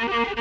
ታሪኽ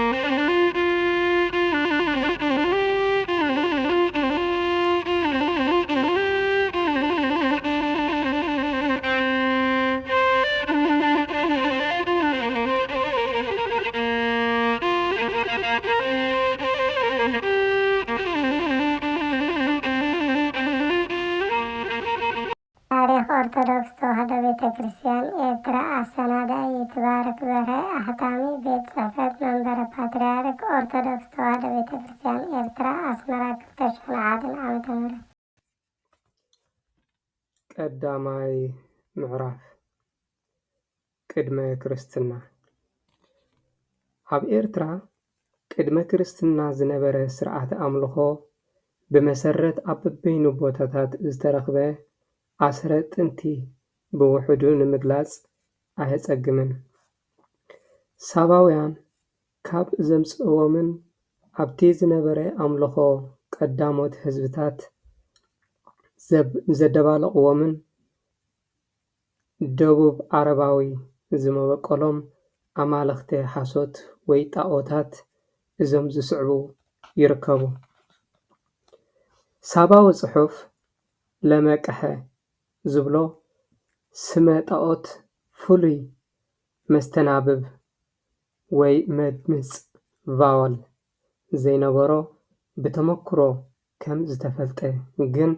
ኦርቶዶክስ ተዋህዶ ቤተ ክርስቲያን ኤርትራ ኣሰናዳኢ ይትባረክ በርሀ ኣሕታሚ ቤት ጽሕፈት መንበረ ፓትርያርክ ኦርቶዶክስ ተዋህዶ ቤተ ክርስቲያን ኤርትራ ኣስመራ ክልተ ሽሕን ሓደን ዓመተ ምህረት። ቀዳማይ ምዕራፍ። ቅድመ ክርስትና። ኣብ ኤርትራ ቅድመ ክርስትና ዝነበረ ስርዓተ ኣምልኾ ብመሰረት ኣብ በበይኑ ቦታታት ዝተረኽበ ኣስረ ጥንቲ ብውሑዱ ንምግላጽ ኣየጸግምን። ሳባውያን ካብ ዘምጽእዎምን ኣብቲ ዝነበረ ኣምልኾ ቀዳሞት ህዝብታት ዘብ-፣ ዘደባለቕዎምን ደቡብ ዓረባዊ ዝመበቆሎም ኣማልኽቲ ሓሶት ወይ ጣኦታት እዞም ዝስዕቡ ይርከቡ። ሳባዊ ጽሑፍ ለመቀሐ ዝብሎ ስመ ጣኦት ፍሉይ መስተናብብ ወይ መድምጽ ቫወል ዘይነበሮ ብተመክሮ ከም ዝተፈልጠ ግን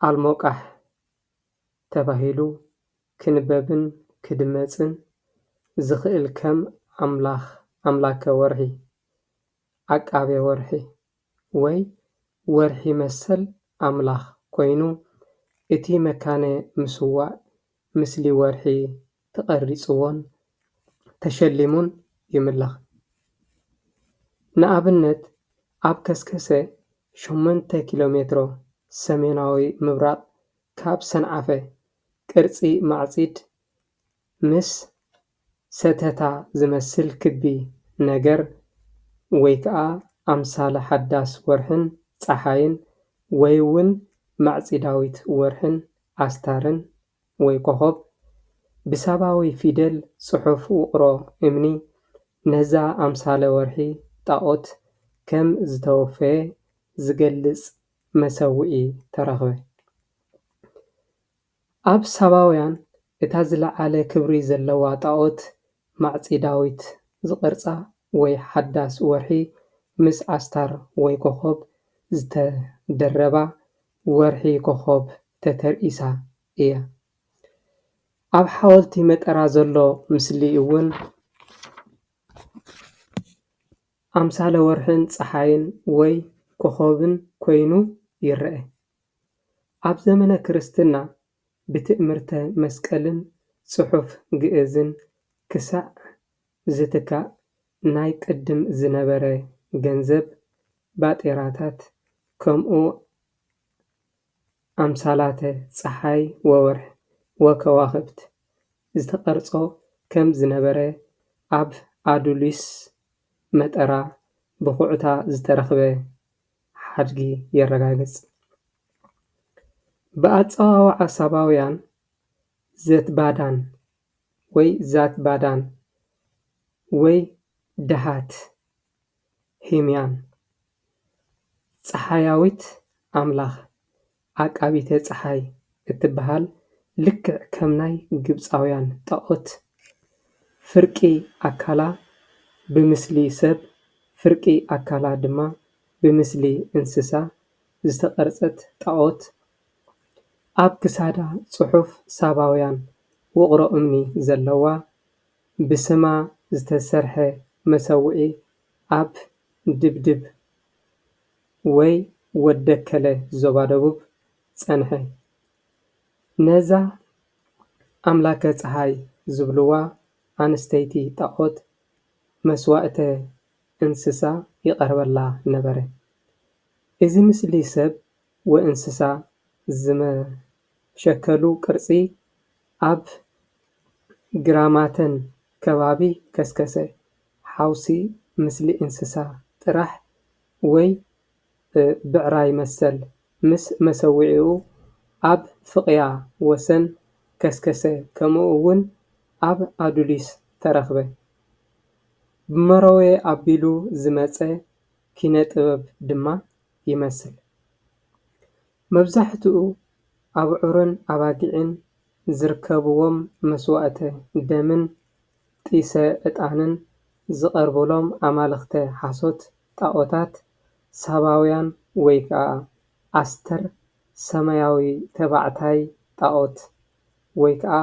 ኣልሞቃሕ ተባሂሉ ክንበብን ክድመጽን ዝኽእል ከም ኣምላኽ፣ ኣምላከ ወርሒ፣ ዓቃቤ ወርሒ ወይ ወርሒ መሰል ኣምላኽ ኮይኑ፣ እቲ መካነ ምስዋእ ምስሊ ወርሒ ተቐሪጽዎን ተሸሊሙን ይምለኽ። ንኣብነት፣ ኣብ ከስከሰ ሸሞንተ ኪሎ ሜትሮ ሰሜናዊ ምብራቕ ካብ ሰንዓፈ፣ ቅርጺ ማዕጺድ ምስ ሰተታ ዝመስል ክቢ ነገር ወይ ከኣ ኣምሳለ ሓዳስ ወርሕን ጸሓይን ወይ እውን ማዕጺዳዊት ወርሕን ኣስታርን ወይ ኮኾብ ብሳባዊ ፊደል ጽሑፍ ውቕሮ እምኒ ነዛ ኣምሳለ ወርሒ ጣኦት ከም ዝተወፈየ ዝገልጽ መሰውኢ ተረኽበ። ኣብ ሳባውያን እታ ዝለዓለ ክብሪ ዘለዋ ጣኦት ማዕጺዳዊት ዝቐርጻ ወይ ሓዳስ ወርሒ ምስ ኣስታር ወይ ኮኾብ ዝተደረባ ወርሒ ኮኾብ ተተርኢሳ እያ። ኣብ ሓወልቲ መጠራ ዘሎ ምስሊ እውን ኣምሳለ ወርሕን ጸሓይን ወይ ኮኾብን ኮይኑ ይረአ። ኣብ ዘመነ ክርስትና ብትእምርተ መስቀልን ጽሑፍ ግእዝን ክሳዕ ዝትካእ ናይ ቅድም ዝነበረ ገንዘብ ባጤራታት ከምኡ ኣምሳላተ ጸሓይ ወወርሒ ወከዋኽብት ዝተቐርጾ ከም ዝነበረ ኣብ ኣዱሊስ መጠራ ብኹዕታ ዝተረኽበ ሓድጊ የረጋግጽ። ብኣጸዋውዓ ሳባውያን ዘትባዳን ወይ ዛትባዳን ወይ ደሃት ሂምያን ጸሓያዊት ኣምላኽ ዓቃቢተ ጸሓይ እትበሃል ልክዕ ከም ናይ ግብጻውያን ጣኦት ፍርቂ ኣካላ ብምስሊ ሰብ ፍርቂ ኣካላ ድማ ብምስሊ እንስሳ ዝተቐርጸት ጣኦት ኣብ ክሳዳ ጽሑፍ ሳባውያን ውቕሮ እምኒ ዘለዋ ብስማ ዝተሰርሐ መሰውኢ ኣብ ድብድብ ወይ ወደከለ ዞባ ደቡብ ጸንሐ። ነዛ ኣምላከ ጸሓይ ዝብልዋ ኣንስተይቲ ጣኦት መስዋእተ እንስሳ ይቐርበላ ነበረ። እዚ ምስሊ ሰብ ወእንስሳ ዝመ-፣ ሸከሉ ቅርጺ ኣብ ግራማተን ከባቢ ከስከሰ ሓውሲ ምስሊ እንስሳ ጥራሕ ወይ ብዕራይ መሰል ምስ መሰውዒኡ ኣብ ፍቕያ ወሰን ከስከሰ ከምኡ እውን ኣብ ኣዱሊስ ተረኽበ። ብመረዌ ኣቢሉ ዝመጸ ኪነ ጥበብ ድማ ይመስል። መብዛሕትኡ ኣብዑርን ኣባጊዕን ዝርከብዎም መስዋእተ ደምን ጢሰ ዕጣንን ዝቐርቡሎም ኣማልኽተ ሓሶት ጣኦታት ሳባውያን ወይ ከኣ ኣስተር ሰማያዊ ተባዕታይ ጣኦት ወይ ከኣ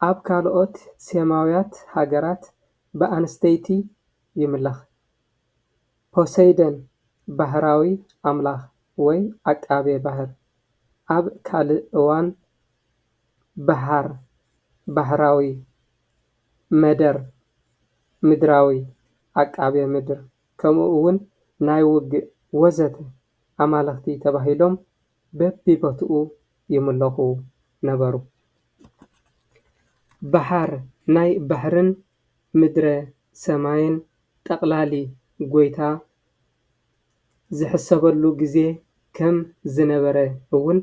ኣብ ካልኦት ሴማውያት ሃገራት ብኣንስተይቲ ይምለኽ። ፖሰይደን ባህራዊ ኣምላኽ ወይ ዓቃቤ ባህር፣ ኣብ ካልእ እዋን በሓር፣ ባህራዊ፣ መደር፣ ምድራዊ፣ ዓቃቤ ምድር፣ ከምኡ እውን ናይ ውግእ ወዘተ ኣማልኽቲ ተባሂሎም በቢቦትኡ ይምለኹ ነበሩ። በሓር ናይ ባሕርን ምድረ ሰማይን ጠቕላሊ ጎይታ ዝሕሰበሉ ግዜ ከም ዝነበረ እውን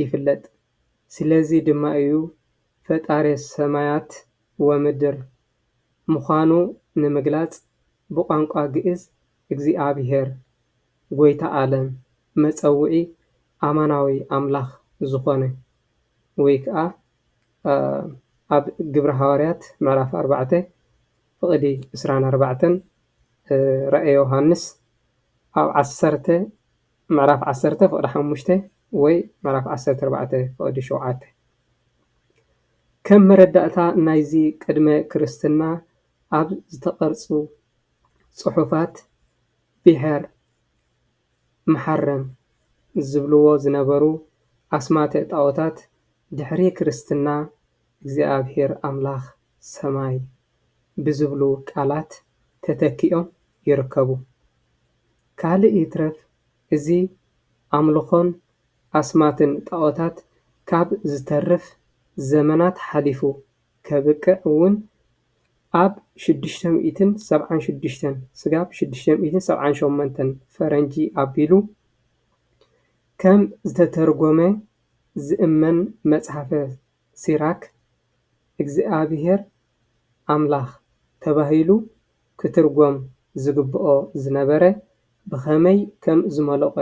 ይፍለጥ። ስለዚ ድማ እዩ ፈጣሬ ሰማያት ወምድር ምዃኑ ንምግላጽ ብቋንቋ ግእዝ እግዚኣብሔር፣ ጎይታ ዓለም፣ መጸውዒ ኣማናዊ ኣምላኽ ዝኾነ፣ ወይ ከኣ ኣብ ግብረ ሃዋርያት ምዕራፍ ኣርባዕተ ፍቕዲ ዕስራን ኣርባዕተን፣ ራእየ ዮሃንስ ኣብ ዓሰርተ ምዕራፍ ዓሰርተ ፍቕዲ ሓሙሽተ ወይ ምዕራፍ ዓሰርተ ኣርባዕተ ፍቕዲ ሸውዓተ። ከም መረዳእታ ናይዚ ቅድመ ክርስትና ኣብ ዝተቐርጹ ጽሑፋት ብሔር መሓረም ዝብልዎ ዝነበሩ ኣስማተ ጣኦታት ድሕሪ ክርስትና እግዚኣብሔር ኣምላኽ ሰማይ ብዝብሉ ቃላት ተተኪኦም ይርከቡ። ካልእ ይትረፍ እዚ ኣምልኾን ኣስማትን ጣኦታት ካብ ዝተርፍ ዘመናት ሓሊፉ ከብቅዕ እውን ኣብ ሽዱሽተ ሚእትን ሰብዓን ሽዱሽተን ስጋብ ሽዱሽተ ሚእትን ሰብዓን ሸሞንተን ፈረንጂ ኣቢሉ ከም ዝተተርጎመ ዝእመን መጽሓፈ ሲራክ እግዚኣብሔር ኣምላኽ ተባሂሉ ክትርጎም ዝግብኦ ዝነበረ ብኸመይ ከም ዝመለቐ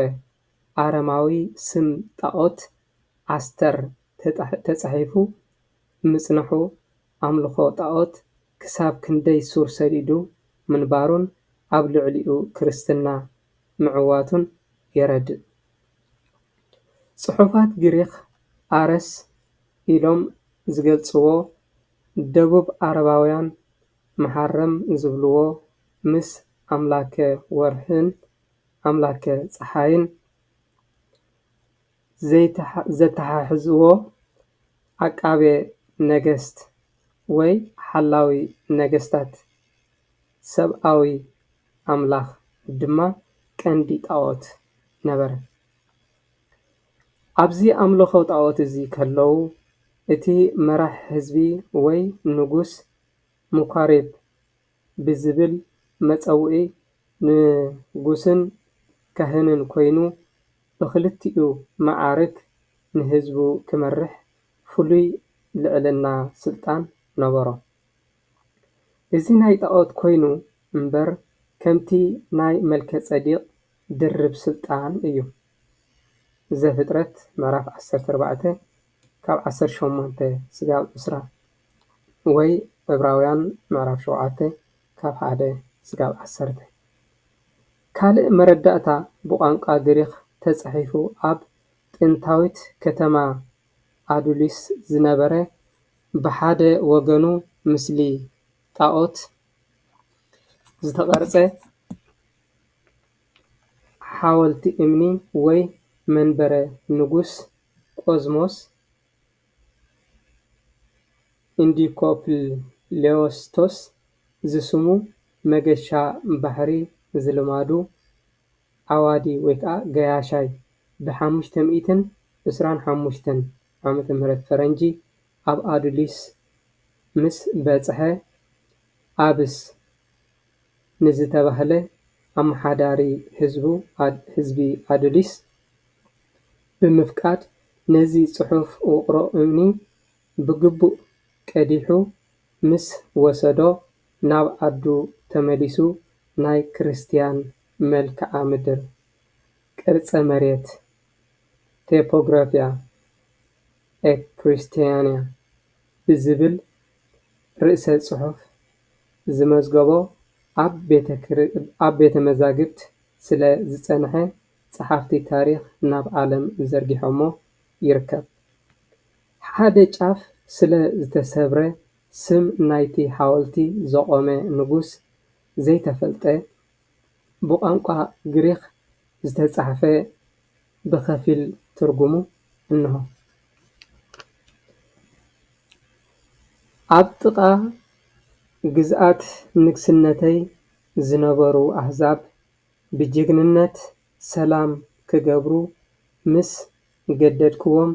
ኣረማዊ ስም ጣኦት ኣስተር ተጻሒፉ ምጽንሑ ኣምልኾ ጣኦት ክሳብ ክንደይ ሱር ሰዲዱ ምንባሩን ኣብ ልዕሊኡ ክርስትና ምዕዋቱን የረድእ። ጽሑፋት ግሪኽ ኣረስ ኢሎም ዝገልጽዎ ደቡብ ዓረባውያን መሓረም ዝብልዎ ምስ ኣምላከ ወርሕን ኣምላከ ጸሓይን ዘተሓሕዝዎ ዓቃቤ ነገስት ወይ ሓላዊ ነገስታት ሰብኣዊ ኣምላኽ ድማ ቀንዲ ጣኦት ነበረ። ኣብዚ ኣምልኾ ጣኦት እዚ ከለዉ እቲ መራሕ ህዝቢ ወይ ንጉስ ሙካሪብ ብዝብል መጸውዒ ንጉስን ካህንን ኮይኑ ብኽልቲኡ መዓርግ ንህዝቡ ክመርሕ ፍሉይ ልዕልና ስልጣን ነበሮ። እዚ ናይ ጣኦት ኮይኑ እምበር ከምቲ ናይ መልከ ጸዲቕ ድርብ ስልጣን እዩ። ዘፍጥረት ምዕራፍ ዓሰርተ ኣርባዕተ ካብ ዓሰርተ ሸሞንተ ስጋብ ዕስራ ወይ ዕብራውያን ምዕራፍ ሸውዓተ ካብ ሓደ ስጋብ ዓሰርተ። ካልእ መረዳእታ ብቋንቋ ግሪኽ ተጻሒፉ ኣብ ጥንታዊት ከተማ ኣዱሊስ ዝነበረ ብሓደ ወገኑ ምስሊ ጣኦት ዝተቐርጸ ሓወልቲ እምኒ ወይ መንበረ ንጉስ ቆዝሞስ ኢንዲኮፕሌዎስቶስ ዝስሙ መገሻ ባሕሪ ዝልማዱ ዓዋዲ ወይ ከዓ ገያሻይ ብ ሓሙሽተ ሚእትን ዕስራን ሓሙሽተን ዓመተ ምህረት ፈረንጂ ኣብ ኣዱሊስ ምስ በጽሐ ኣብስ ንዝተባህለ ኣመሓዳሪ ህዝቡ ህዝቢ ኣዱሊስ ብምፍቃድ ነዚ ጽሑፍ ውቕሮ እምኒ ብግቡእ ቀዲሑ ምስ ወሰዶ ናብ ዓዱ ተመሊሱ ናይ ክርስትያን መልክዓ ምድር፣ ቅርጸ መሬት፣ ቶፖግራፍያ ኤክሪስቲያንያ ብዝብል ርእሰ ጽሑፍ ዝመዝገቦ ኣብ ቤተ መዛግብት ስለ ዝጸንሐ ጸሓፍቲ ታሪኽ ናብ ዓለም ዘርጊሖሞ ይርከብ። ሓደ ጫፍ ስለ ዝተሰብረ ስም ናይቲ ሓወልቲ ዘቖመ ንጉስ ዘይተፈልጠ፣ ብቋንቋ ግሪኽ ዝተጻሕፈ ብኸፊል ትርጉሙ እንሆ። ኣብ ጥቓ ግዝኣት ንግስነተይ ዝነበሩ ኣህዛብ ብጅግንነት ሰላም ክገብሩ ምስ ገደድክዎም፣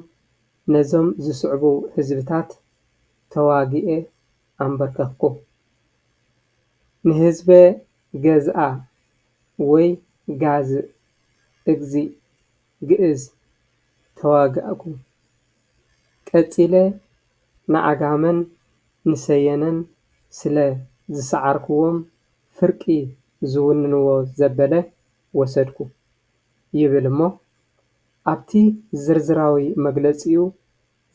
ነዞም ዝስዕቡ ህዝብታት ተዋጊኤ ኣንበርከኽኩ። ንህዝበ ገዝኣ ወይ ጋዝእ፣ እግዚእ፣ ግእዝ፣ ተዋጋእኩ። ቀጺለ ንዓጋመን ንሰየነን ስለ ዝሰዓርክዎም፣ ፍርቂ ዝውንንዎ ዘበለ ወሰድኩ ይብል እሞ፣ ኣብቲ ዝርዝራዊ መግለጺኡ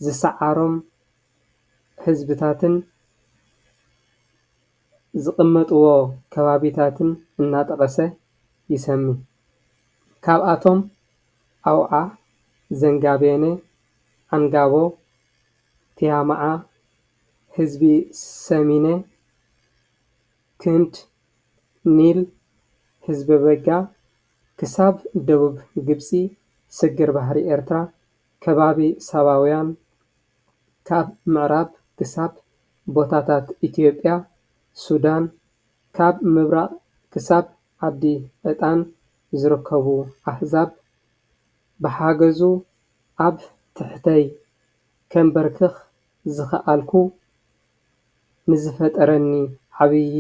ዝሰዓሮም ህዝብታትን ዝቕመጥዎ ከባቢታትን እናጠቐሰ ይሰሚ። ካብኣቶም ኣውዓ፣ ዘንጋቤነ፣ ዓንጋቦ፣ ቲያማዓ፣ ህዝቢ ሰሚነ፣ ክንድ ኒል፣ ህዝቢ በጋ፣ ክሳብ ደቡብ ግብጺ፣ ስግር ባሕሪ ኤርትራ፣ ከባቢ ሳባውያን፣ ካብ ምዕራብ ክሳብ ቦታታት ኢትዮጵያ፣ ሱዳን፣ ካብ ምብራቕ ክሳብ ዓዲ ዕጣን ዝርከቡ ኣህዛብ ብሓገዙ ኣብ ትሕተይ ከንበርክኽ ዝኸኣልኩ ንዝፈጠረኒ ዓብዪ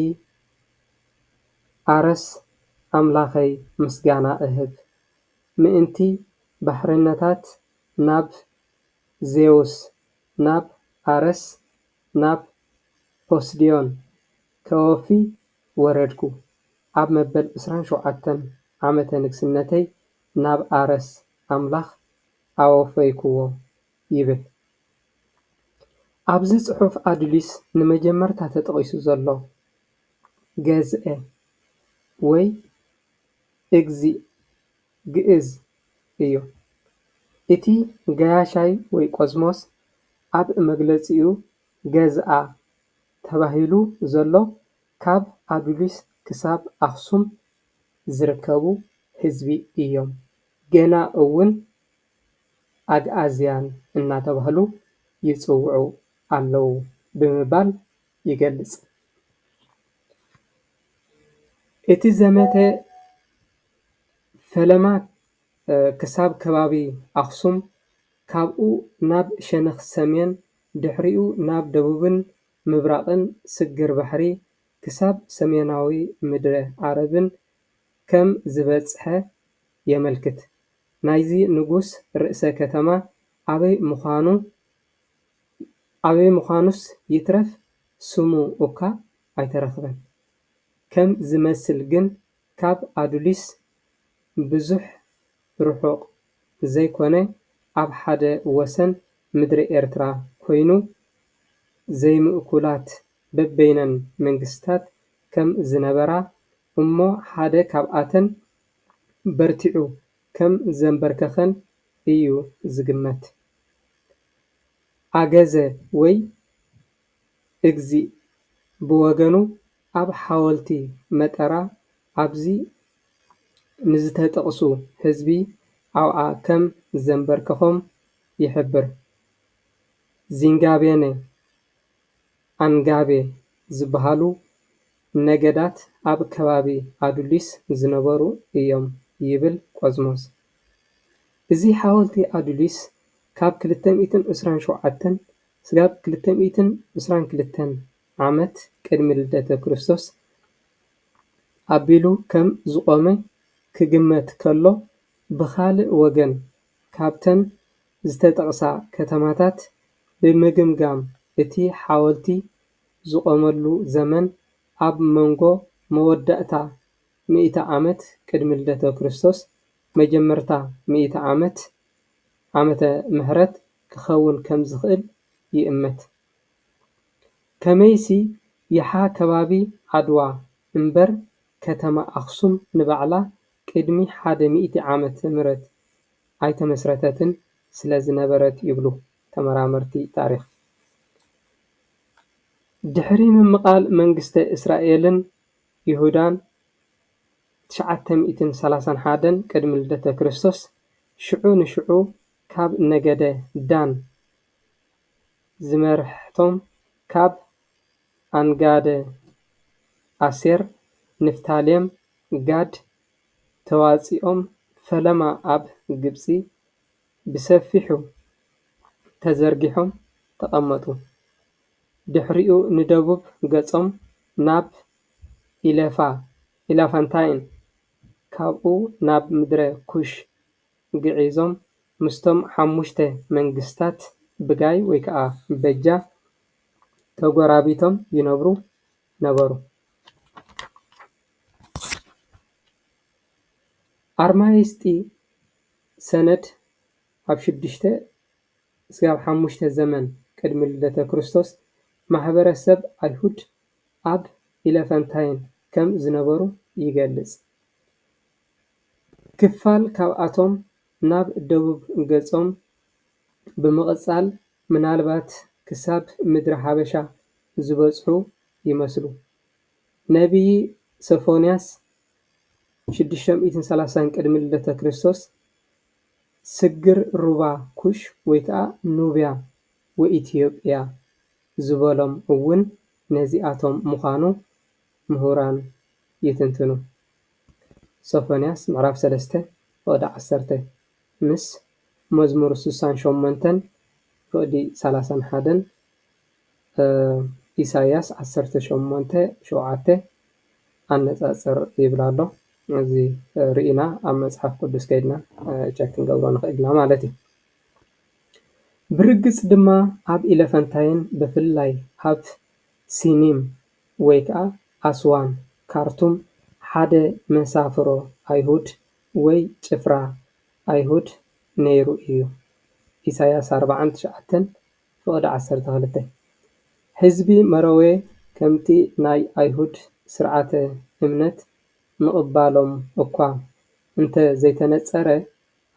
ኣረስ ኣምላኸይ ምስጋና እህብ። ምእንቲ ባሕርነታት ናብ ዜውስ፣ ናብ ኣረስ፣ ናብ ፖስድዮን ከወፊ ወረድኩ። ኣብ መበል ዕስራን ሸውዓተን ዓመተ ንግስነተይ ናብ ኣረስ ኣምላኽ ኣወፈይክዎ ይብል። ኣብዚ ጽሑፍ ኣዱሊስ ንመጀመርታ ተጠቒሱ ዘሎ ገዝኤ ወይ እግዚእ ግእዝ እዩ። እቲ ገያሻይ ወይ ቆዝሞስ ኣብ መግለጺኡ ገዝኣ ተባሂሉ ዘሎ ካብ ኣዱሊስ ክሳብ ኣኽሱም ዝርከቡ ህዝቢ እዮም። ገና እውን ኣግኣዝያን እናተባህሉ ይጽውዑ ኣለዉ ብምባል ይገልጽ። እቲ ዘመተ ፈለማ ክሳብ ከባቢ ኣኽሱም፣ ካብኡ ናብ ሸነኽ ሰሜን፣ ድሕሪኡ ናብ ደቡብን ምብራቕን ስግር ባሕሪ ክሳብ ሰሜናዊ ምድረ ዓረብን ከም ዝበጽሐ የመልክት። ናይዚ ንጉስ ርእሰ ከተማ ኣበይ ምዃኑ ኣበይ ምዃኑስ ይትረፍ ስሙ እኳ ኣይተረኽበን። ከም ዝመስል ግን ካብ ኣዱሊስ ብዙሕ ርሑቕ ዘይኮነ ኣብ ሓደ ወሰን ምድሪ ኤርትራ ኮይኑ ዘይምእኩላት በበይነን መንግስታት ከም ዝነበራ እሞ ሓደ ካብኣተን በርቲዑ ከም ዘንበርከኸን እዩ ዝግመት። ኣገዘ ወይ እግዚእ ብወገኑ ኣብ ሓወልቲ መጠራ ኣብዚ ንዝተጠቕሱ ህዝቢ ኣውዓ ከም ዘንበርከኾም ይሕብር። ዚንጋቤነ ኣንጋቤ ዝበሃሉ ነገዳት ኣብ ከባቢ ኣዱሊስ ዝነበሩ እዮም ይብል ቆዝሞስ። እዚ ሓወልቲ ኣዱሊስ ካብ ክልተ ሚእትን ዕስራን ሸውዓተን ስጋብ ክልተ ሚእትን ዕስራን ክልተን ዓመት ቅድሚ ልደተ ክርስቶስ ኣቢሉ ከም ዝቖመ ክግመት ከሎ፣ ብኻልእ ወገን ካብተን ዝተጠቕሳ ከተማታት ብምግምጋም እቲ ሓወልቲ ዝቖመሉ ዘመን ኣብ መንጎ መወዳእታ ሚእቲ ዓመት ቅድሚ ልደተ ክርስቶስ፣ መጀመርታ ሚእቲ ዓመት ዓመተ ምሕረት ክኸውን ከም ዝኽእል ይእመት። ከመይሲ፣ ይሓ ከባቢ ዓድዋ እምበር፣ ከተማ ኣኽሱም ንባዕላ ቅድሚ ሓደ ሚእቲ ዓመተ ምሕረት ኣይተመስረተትን ስለ ዝነበረት ይብሉ ተመራመርቲ ታሪኽ። ድሕሪ ምምቓል መንግስተ እስራኤልን ይሁዳን ትሽዓተ ሚእትን ሰላሳን ሓደን ቅድሚ ልደተ ክርስቶስ፣ ሽዑ ንሽዑ ካብ ነገደ ዳን ዝመርሕቶም፣ ካብ ኣንጋደ ኣሴር፣ ንፍታሌም፣ ጋድ ተዋጺኦም ፈለማ ኣብ ግብጺ ብሰፊሑ ተዘርጊሖም ተቐመጡ። ድሕሪኡ ንደቡብ ገጾም ናብ ኢለፋ፣ ኢላፋንታይን፣ ካብኡ ናብ ምድረ ኩሽ ግዒዞም ምስቶም ሓሙሽተ መንግስታት ብጋይ ወይ ከዓ በጃ ተጎራቢቶም ይነብሩ ነበሩ። ኣርማይስጢ ሰነድ ኣብ ሽዱሽተ ስጋብ ሓሙሽተ ዘመን ቅድሚ ልደተ ክርስቶስ ማሕበረሰብ ኣይሁድ ኣብ ኢለፈንታይን ከም ዝነበሩ ይገልጽ። ክፋል ካብኣቶም ናብ ደቡብ ገጾም ብምቕጻል ምናልባት ክሳብ ምድሪ ሓበሻ ዝበጽሑ ይመስሉ። ነቢይ ሶፎንያስ ሽዱሽተ ሚእትን ሰላሳን ቅድሚ ልደተ ክርስቶስ ስግር ሩባ ኩሽ ወይ ከዓ ኑብያ ወኢትዮጵያ ዝበሎም እውን ነዚኣቶም ምዃኑ ምሁራን ይትንትኑ። ሶፎንያስ ምዕራፍ ሰለስተ ፍቕዲ ዓሰርተ ምስ መዝሙር ስሳን ሸሞንተን ፍቕዲ ሰላሳን ሓደን ኢሳያስ ዓሰርተ ሸሞንተ ሸውዓተ ኣነጻጽር ይብል ኣሎ። እዚ ርኢና ኣብ መጽሓፍ ቅዱስ ከይድና ቸክ ክንገብሮ ንኽእል ኢና ማለት እዩ። ብርግጽ ድማ ኣብ ኢለፈንታይን ብፍላይ ኣብ ሲኒም ወይ ከዓ ኣስዋን፣ ካርቱም ሓደ መሳፍሮ ኣይሁድ ወይ ጭፍራ ኣይሁድ ነይሩ እዩ። ኢሳያስ ኣርባዓን ትሽዓተን ፍቕዲ ዓሰርተ ክልተ። ህዝቢ መረዌ ከምቲ ናይ ኣይሁድ ስርዓተ እምነት ምቕባሎም እኳ እንተ ዘይተነጸረ፣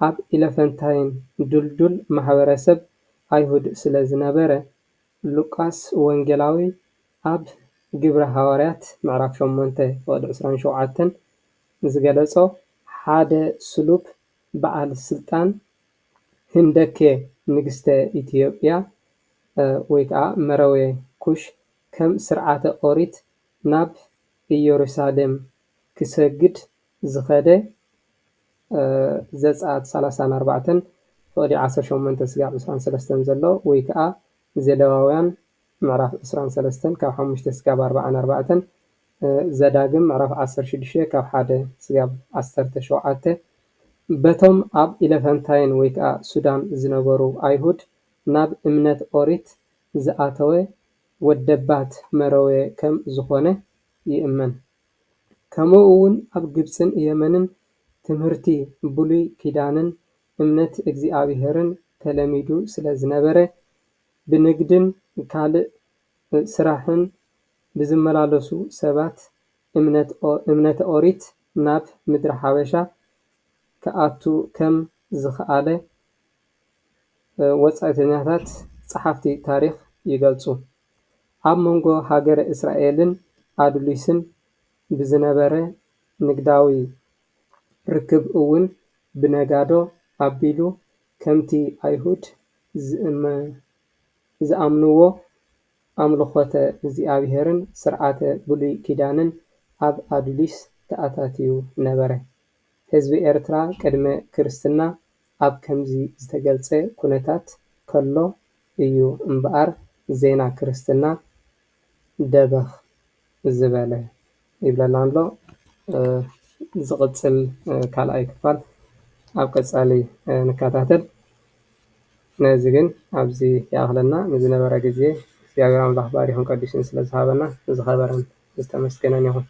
ኣብ ኢለፈንታይን ድልዱል ማሕበረሰብ ኣይሁድ ስለ ዝነበረ፣ ሉቃስ ወንጌላዊ ኣብ ግብረ ሃዋርያት ምዕራፍ ሸሞንተ ፍቕዲ ዕስራን ሸውዓተን ዝገለጾ ሓደ ስሉብ በዓል ስልጣን ህንደኬ ንግስተ ኢትዮጵያ ወይ ከዓ መረዌ ኩሽ ከም ስርዓተ ኦሪት ናብ ኢየሩሳሌም ክሰግድ ዝኸደ ዘጸኣት ሰላሳን ኣርባዕተን ፍቕዲ ዓሰርተ ሸሞንተ ስጋብ ዕስራን ሰለስተን ዘሎ ወይ ከዓ ዘሌዋውያን ምዕራፍ ዕስራን ሰለስተን ካብ ሓሙሽተ ስጋብ ኣርባዓን ኣርባዕተን፣ ዘዳግም ምዕራፍ ዓሰርተ ሽዱሽተ ካብ ሓደ ስጋብ ዓሰርተ ሸውዓተ፣ በቶም ኣብ ኢለፈንታይን ወይ ከዓ ሱዳን ዝነበሩ ኣይሁድ ናብ እምነት ኦሪት ዝኣተወ ወደባት መረዌ ከም ዝኾነ ይእመን። ከምኡ እውን ኣብ ግብጽን የመንን ትምህርቲ ብሉይ ኪዳንን እምነት እግዚኣብሄርን ተለሚዱ ስለ ዝነበረ፣ ብንግድን ካልእ ስራሕን ብዝመላለሱ ሰባት እምነት ኦ-፣ እምነተ ኦሪት ናብ ምድሪ ሓበሻ ክኣቱ ከም ዝኸኣለ ወጻእተኛታት ጸሓፍቲ ታሪኽ ይገልጹ። ኣብ መንጎ ሃገረ እስራኤልን ኣዱሊስን ብዝነበረ ንግዳዊ ርክብ እውን ብነጋዶ ኣቢሉ ከምቲ ኣይሁድ ዝእመ-፣ ዝኣምንዎ ኣምልኾተ እግዚኣብሄርን ስርዓተ ብሉይ ኪዳንን ኣብ ኣዱሊስ ተኣታትዩ ነበረ። ህዝቢ ኤርትራ ቅድመ ክርስትና ኣብ ከምዚ ዝተገልጸ ኩነታት ከሎ እዩ እምበኣር ዜና ክርስትና ደበኽ ዝበለ ይብለና ኣሎ። እ፣ ዝቕጽል፣ እ፣ ካልኣይ ክፋል ኣብ ቀጻሊ፣ እ፣ ንከታተል። ነዚ ግን ኣብዚ ይኣኽለና። ንዝነበረ ግዜ እግዚኣብሔር ኣምላኽ ባሪኹን ቀዲሱን ስለ ዝሃበና ዝኸበረን ዝተመስገነን ይኹን።